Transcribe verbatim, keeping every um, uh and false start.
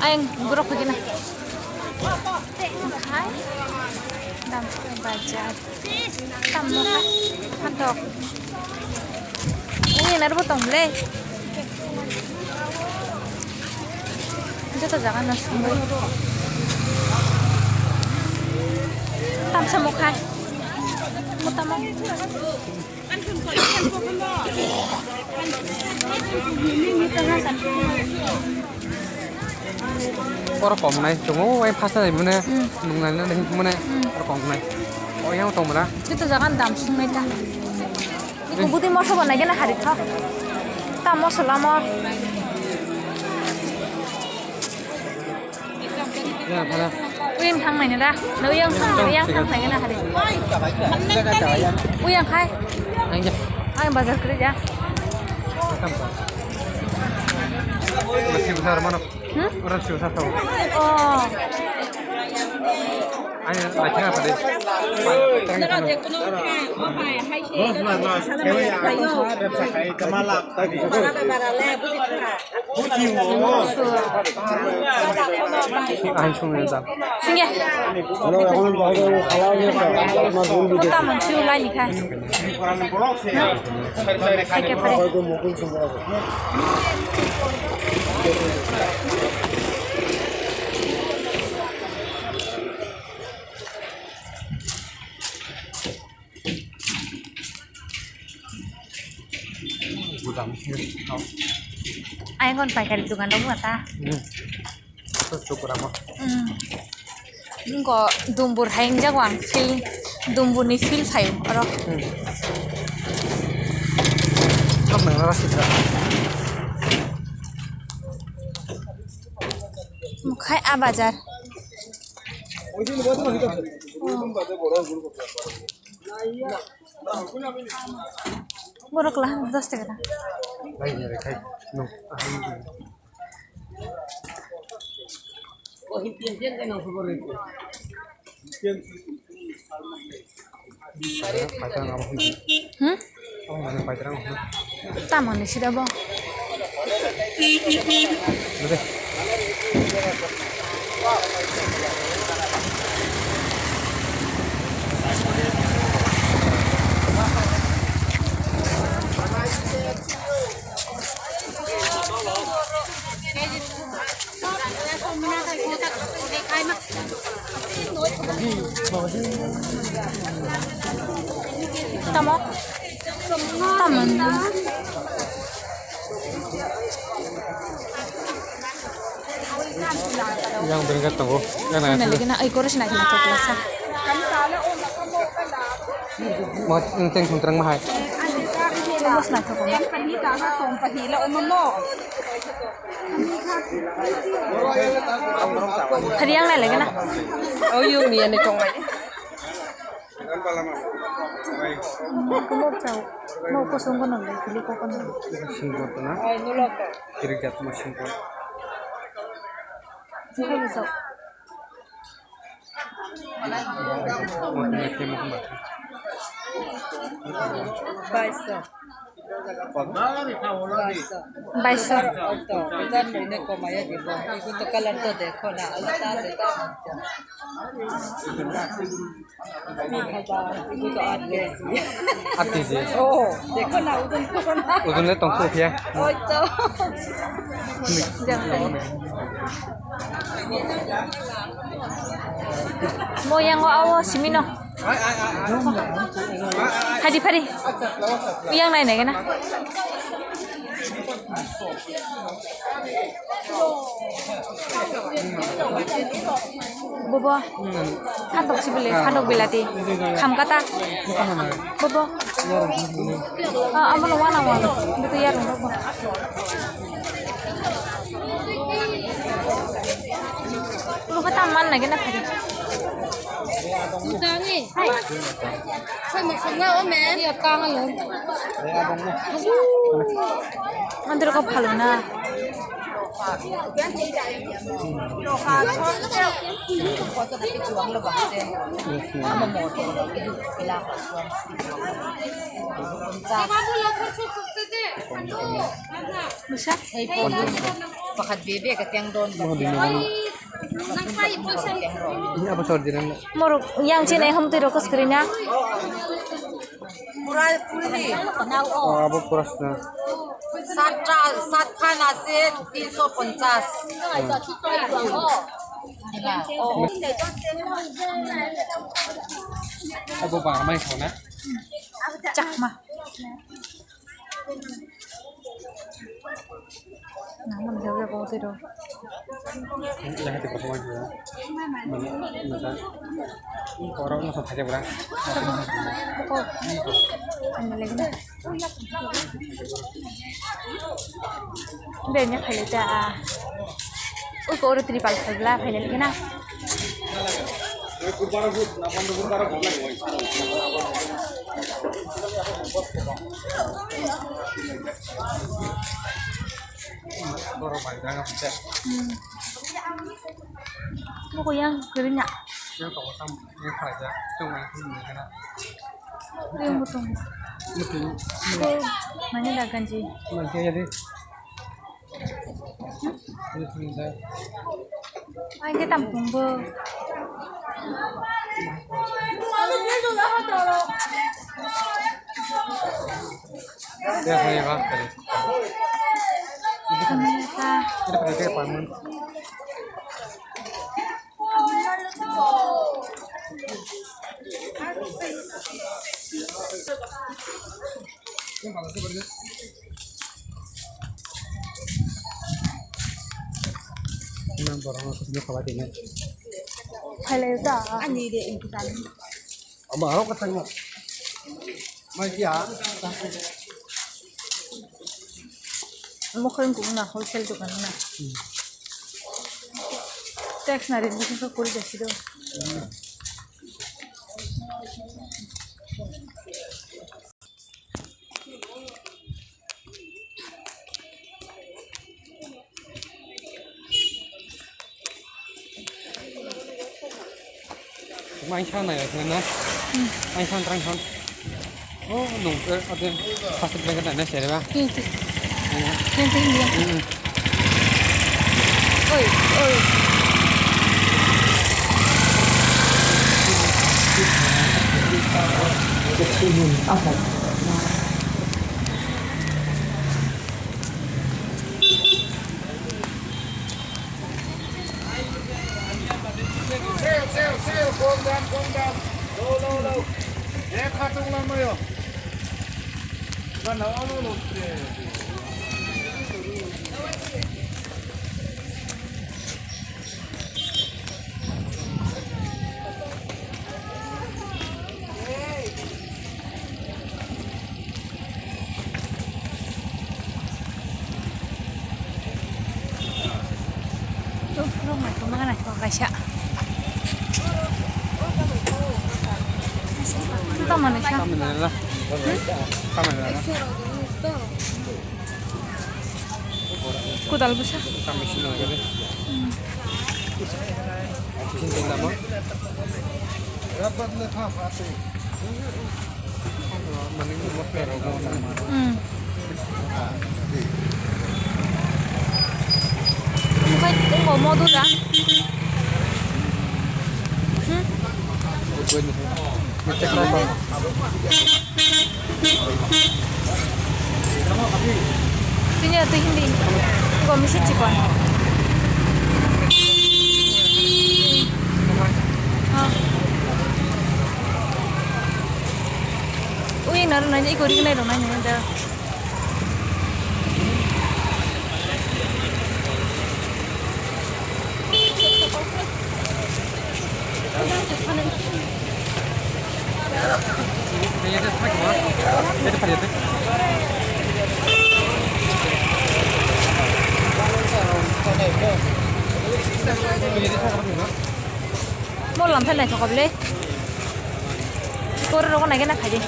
Ayang borok pagi na. Dam bazar. Tam no kha. Khantok. Ui, narbo tong le. Joto jaga no sumui. Tam samo khai. Mo tamo. Oro kok nai tongo, wai phasa nai mane, hmm, nung nai nai mane, hmm, oro kok nai. O yang tong mala. Joto jaga dam sung nai ta. Iko budi moso bo nai gana hari tho. Ta moso lamo. Uyang thang nai da. Na uyang thang, uyang thang nai na hari. Uyang khai. Ang bazar kri ya. Hmm? Oh. Ang sung ya da. Sing ya. Hello, এখন বাইরে খাওয়া হয়েছে, আপনার বোন দিদি। Tamang siu lai ni khai. Hai ke phai. হয়তো মুকুল সম্পর্ক। Ai hon paikari dukan rok ta. Hmm. Ito chukura mo. Hmm. Ngo dumbur hai ingjak wang feel, dumbur ni feel phaio oro. Hmm. Mukhai a bazar. Borok lah dos taka na. Hmm? Tamoni sida bo. Tamo? Tamo? Yang berengkat tunggu. Yang nanya. Lagi na, ai, koro sih nanya, nanya, nanya. Mas, enteng kuntrang mahai. Mas na thoko. Hari yang lain lagi na. Oh, yung niya ni tong lagi. Kumot chao. No, kosong kono, pili ko kono. Singkot na. Kirik jat mo singkot. Singkot chao. Baisho. Baisho. Aat K G. Oh, dekho na, udon ko na. Udon le tongkho phiya. Oi to. Mo yang o awo simi no. Hadi phari. Yang nai nai na. Bobo, khandok sibili, khandok bilati, kham kata. Bobo. Ah, amo no wana wana, betul ya, bobo. Lu kata man lagi na phari. Mandiro ko phalo na. Pakhat bebe ka tiang don. Ini apa sor jiran? Morok yang sini hum tu rokas kerina. Pura puri. Oh, apa pura sana? Sat, sat khan ase tinso ponchas. Apa bang mai khona? Chakma. Nang jauh ya kau tidur. Yang hati pertama juga. Mana, mana? Orang masa saja berang. Kau. Ini tuh. Anda lagi na. Benya khaile ta. Ui ko oro tripal khaibla khaile lagi na. Hmm. Buku yang kering ya. Yang kau sam, yang kerja, cuma yang kena. Yang betul. Betul. Ko mana dah ganji? Mana dia jadi? Ai, dia tampung bo. Ya, saya bah. Kamera. Kita pakai paman. Nang borok no khusno khabai tini. Phailai ta. Ani de ingkha. Ama aro ka thangma. Mai kya? Mokholin kubu na wholesale dokan na. Tax na rin bisin ko kuri jasi do. Main sana ya, sana. Main sana, terang sana. Oh, nung, eh, ada plastik bag ada, ada sih, ada. Ini, ini. Ini, ini, ini. Hmm. Oi, oi. Apa? Sel, sel, sel, calm down, calm down. Low, low, low. Eh, khatung lamayo. Gana ono lotte. Rok naithok ma naithok kaisa. Tamo naisa. Tamo naila. Tamo naila. Kudal bwsa. Tamo sino gede. Hmm. Sino tamo. Rapat le pha pha te. Hmm. Omo khai tongo modu da. Hmm? Tini atwi hindi. Tongo misi chikon. Ah. Ui, naro nanya, iko ring nai rok nanya da. Mo lamphai naithok kha bwle. Koro rogo naikhe na khaidi.